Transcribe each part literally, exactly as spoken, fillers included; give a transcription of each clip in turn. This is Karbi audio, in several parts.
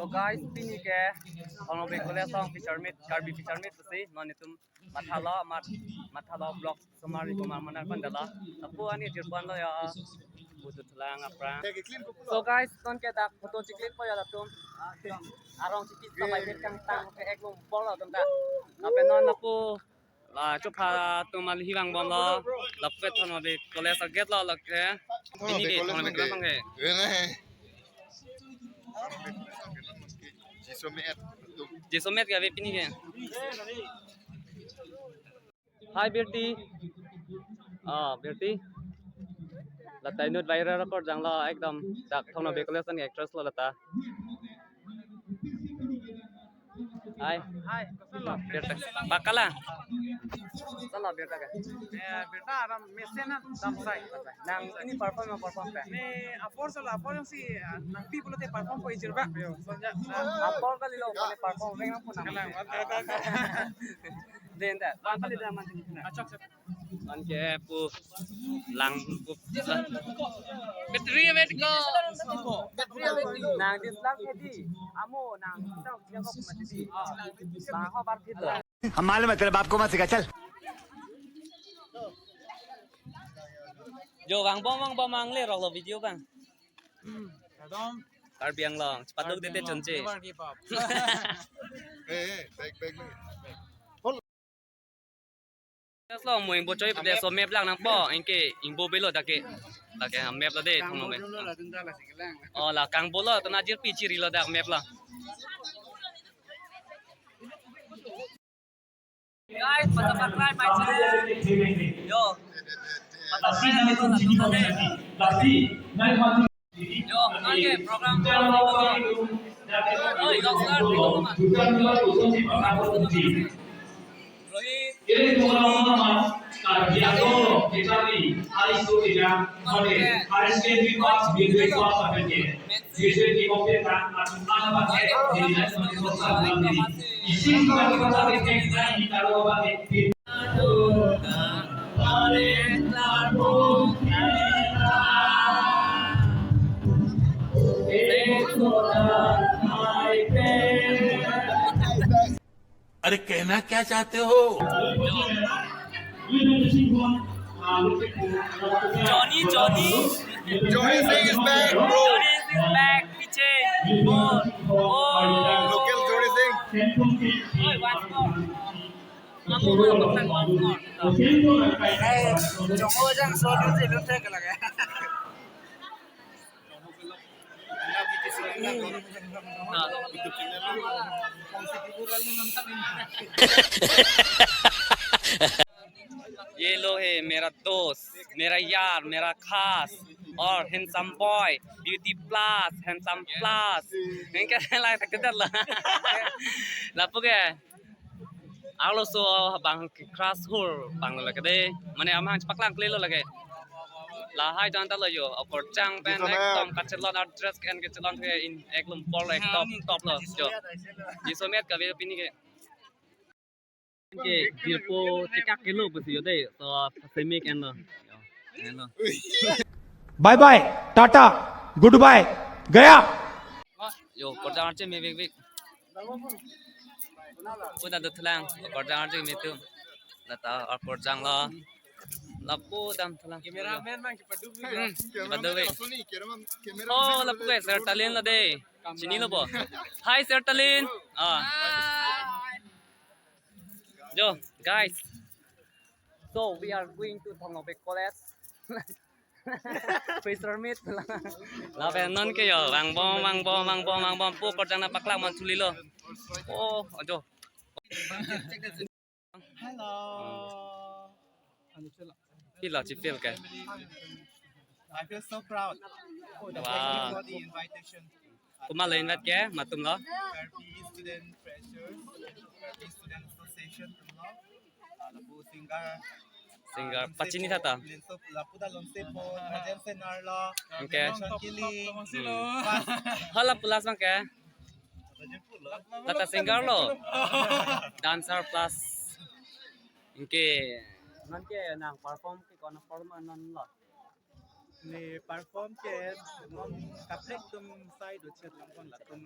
So guys, pini ke Thong Nong Bey College along fisher meet, Karbi fisher meet pusi non itum mathalo, mat mathalo vlog summary komat manar pandala. Lapu ani jirpan lo ya. Butu thulang aphrang. So guys, non ke dak photo chiklik po ya latum. Arong chiklik sa bai kang tang ke ek lum bol lo tum ta. Lapen non lapu la chopha atum ali hivang bomlo. Lapu Thong Nong Bey College a-gate lo lake. Thong Nong Bey Pini ke College Thong Nong Bey along ke. College along ke. Ene. Jiso me et. Jiso me et ke ave pini ke. Hi Birti. Ah, Birti. Lata inut viral record janglo ekdom dak Thong Nong Bey College an actress lo lata. Hi. Hi, koson lo? Birta. Pakala. Sala Birta ke. Eh, Birta aram mesen na damsai. Nang pini perform ma perform pe? Ne apor sala apor si, ah, nangpi pulote perform ko ijir ba. Yo, sonja. Apor kalilo mane perform veng nang punang. Kalang, wat kata. Den da. Bang kali da man. Achok, achok. Anke pu lang pu. Battery vet ko. Nang dislike hedi. Amo nang tau dia ko mati di. Bang ho bar phit lo. हम मालूम है तेरे बाप को मत सिखा, चल। Jo, vang bom, vang bom, ang le rok lo video bang. Kadom. Karbi Anglong, cepat duk dede chonche. Never give up. Eh, eh, back, back, back. Yes lo, mo ingbo choi pede so map lang nangpo, anke ingbo belo dak ke. Dak ke map lo de, Thong Nong Bey. Oh, la kangbo lo, tona jirpi chiri lo dak map lo. Guys, basta subscribe my channel. Yo. Basta subscribe my channel. Yo, oke, program. Oh, yo, sir. Rohit. अरे, कहना क्या चाहते हो? Johnny, Johnny. Johnny Singh is back, bro. Johnny Singh is back, piche. Oh, oh. Local Johnny Singh. Oi, once more. Mamu, mamu, once more. Hey, Jongho jang so dun se dun thek lage. ये लो है मेरा दोस्त, मेरा यार, मेरा खास और handsome boy, beauty plus, handsome plus. Yang kaya lang tak kedar lah. Lapu ke. Arloso bang ke crush hur bang lo lake de. Mane amang chepaklangkle lo lake. Lahai jan ta lo yo. Akorjang pen ekdom kachelon, a-dress ke-en kachelon ke in ek lum bol ek top top lo jo. Jiso me et kave pini ke. Ke jirpo chekak ke lo pusi yo de. So semi ke-en lo. Yo, en lo. Bye bye, tata, goodbye, gaya. Yo, korjang arche me big big. Puna dothulang, korjang arche me tu. Lata akorjang lo. Lapu damthulang. Cameraman mang cepat dulu. Hmm, cepat dulu. Oh, lapu ke Sir Talin lo de. Chini lo bo. Hi Sir Talin. Ah. Jo, guys. So we are going to Thong Nong Bey College. Fisher meet. Lapen non ke yo, vang bom, vang bom, vang bom, vang bom, pu korjang nangpaklak man chuli lo. Oh, ajo. Hello. Pilo, chifil ke. I feel so proud for the, wow, for the invitation. Komat lo invite ke, matum lo? Karbi Student Freshers, Karbi Student Association atum lo. Ah, lapu singer. Singer, ah, Lonsepo, pachini thata. Lonsepo, lapu ta Lonsepo, Rajen Senar lo, okay. Nelson Kiling. Hmm. Hala pulas bang ke? Rajen Pulo. Lata singer lo. Dancer plus. Anke, non ke nang perform ke kona perform non lo. Ne perform ke non kaprek atum sai do chet lang pon latum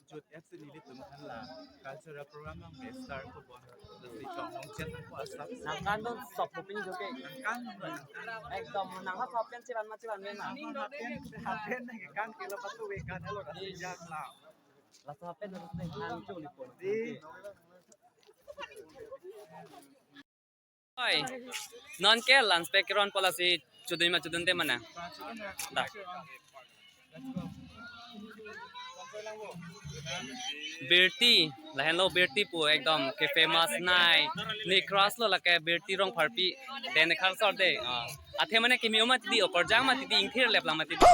jut F C nelitum aphan la cultural program abang ke start ko bon. Lasi chonghong chet lang ko asap. Nangkan dun sok ko pini joke. Nangkan dun, nangkan. Ekdom nang ha hapen chiran ma chiran pen na. Nang hapen, hapen nang kan kilo patu we kan lo rasi jak la. Laso hapen dun nang choli pon. Di. Oi, non ke lunch pack keron pola si chudun ma chudunte mana. Da. Birti, lahenlo Birti pu ekdom ke famous nai. Ne crush lo lake Birti Rongpharpi. Den khar sor de. Ah. Athe mane kimi oma tidi, okorjang ma tidi, ingthir lep lang ma tidi.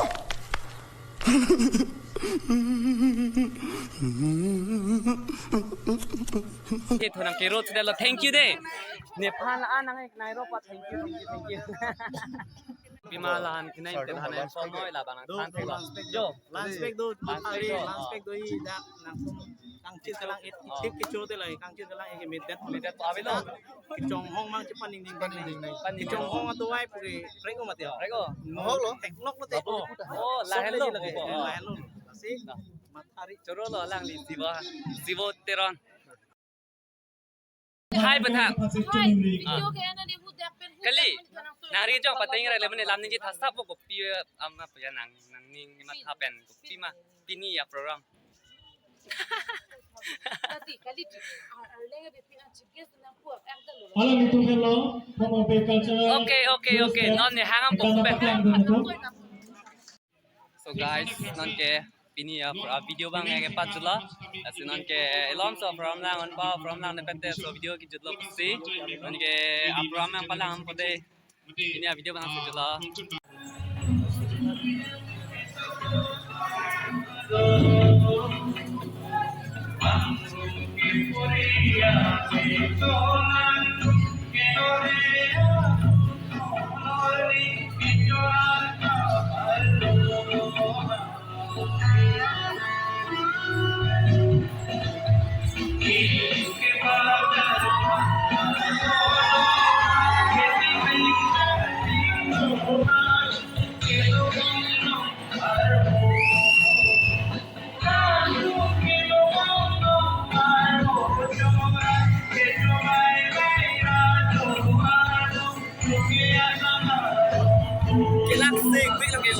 Ke thonam ke road de lo, thank you de. Nephan la anang ek nairo pa, thank you, thank you, thank you. Pima lahan kinai te lahan en somoi la bang than thelo. Jo. Lunch pack do, lunch pack do. Lunch pack do i dak nangtum kangchir kelang it, tip kicho te lai, kangchir kelang it mit det. Mit det to avelo. Kechonghong mang chepan ding ding. Pan ding ding. Kechonghong ato ai puri prego mati ho. Prego. Nok lo. Tek nok lo te. Oh, lahenlo. Lagi, lahenlo. Lasi mathari. Choro lo alangli Sibo. Sibo Teron. Hai, bethang. Hai, video ke ana di bu dak pen bu. Kali. Nang ri jong pateng rai le mene lam ningje thasap bo kopi, eh, am apa ya nang, nang ning ni matha pen kopi ma pini a-program. Kali, kali di. Ah, ah, lenga di pina chibes na pu ak dalo. Halo, mitu hello, from Obe Cultural. Okay, okay, okay. Non ne hangam ko pen. So guys, non ke pini a, a video abang ke pajutlo. Lasi non ke elom so program lang on pa program lang ne pente so video kejutlo pusi. Non ke a program lang palang po de. Pini a video abang kejutlo. Kelang sing, quick lagi.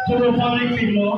Choro pangri pilo.